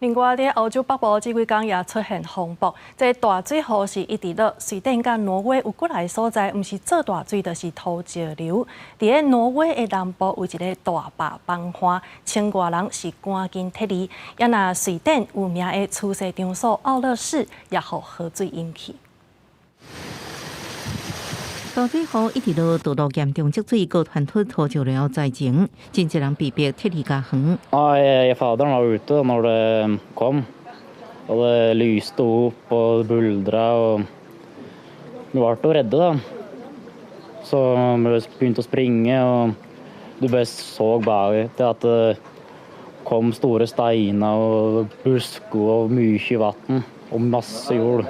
另外，佇歐洲北部這幾工也出現風暴，這大水雨是一直落。瑞典佮挪威有幾若个所在，毋是做大水，就是土石流。佇咧挪威的南部有一个大壩崩岸，千外人是趕緊撤離。也若瑞典有名的出世場所奧勒市，也予河水淹去。大水雨一直落，道路嚴重積水，閣傳出土石流災情，真濟人被迫撤離家園。 Nei, faderen var ute når det kom, og det lyste opp og buldra, og vi ble jo redde, da. Så vi begynte å springe, og du bare så bak til at det kom store steiner og busker og mye vann og masse jord.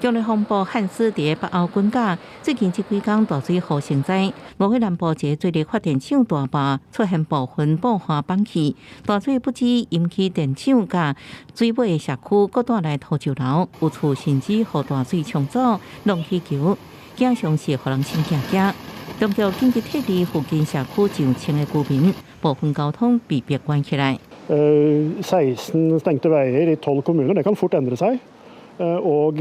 強烈風暴漢斯佇北歐滾架，最近這幾工大水雨成災，挪威南部一个水力發電廠大壩出現部分爆岸崩去，大水不止淹去電廠佮水尾的社區，閣帶來土石流，有厝甚至予大水沖走，弄起橋，景象是予人心驚驚。當局緊急撤離附近社區上千个居民，部分交通被迫關起來。 16 stengte veier i 12 kommuner, det kan fort endre seg. Og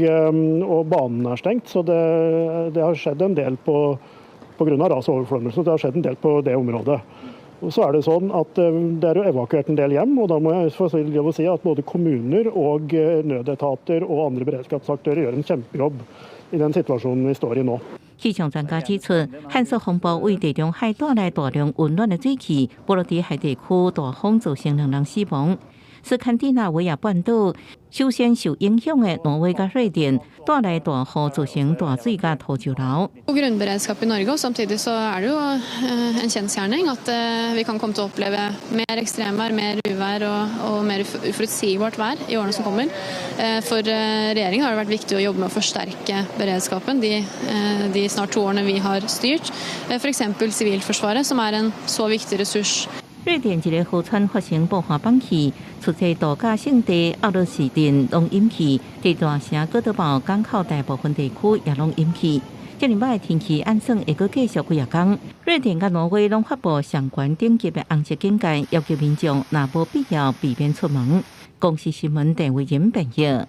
banen er stengt, så det har skjedd en del på grunn av ras og overflømmelse. Det har skjedd en del på det området. Og så er det sånn at det er jo evakuert en del hjem, og da må jeg få lov å si at både kommuner og nødetater og andre beredskapsaktører gjør en kjempejobb i den situasjonen vi står i nå. 氣象專家指出，漢斯風暴為地中海帶來大量溫暖的水汽，波羅的海地區大風造成兩人死亡。斯堪的納維亞半島首先受影響的挪威佮瑞典帶來大雨，造成大水佮土石流。 Grunnberedskap i Norge, og samtidig så er det jo en kjensgjerning at vi kan komme til å oppleve mer ekstremvær, mer uvær og mer uforutsigbart vær i årene som kommer. For regjeringen har det vært viktig å jobbe med å forsterke beredskapen de snart 2 årene vi har styrt. F.eks. Sivilforsvaret, som er en så viktig ressurs. 瑞典一个河川發生爆岸崩去，出世度假勝地奧勒市鎮攏淹去，佇大城哥德堡港口大部分地區也攏淹去。這禮拜天氣按算會閣繼續幾仔工。瑞典佮挪威攏發布相關等級的紅色警戒，要求民眾若無必要避免出門。公視新聞鄭偉仁編譯。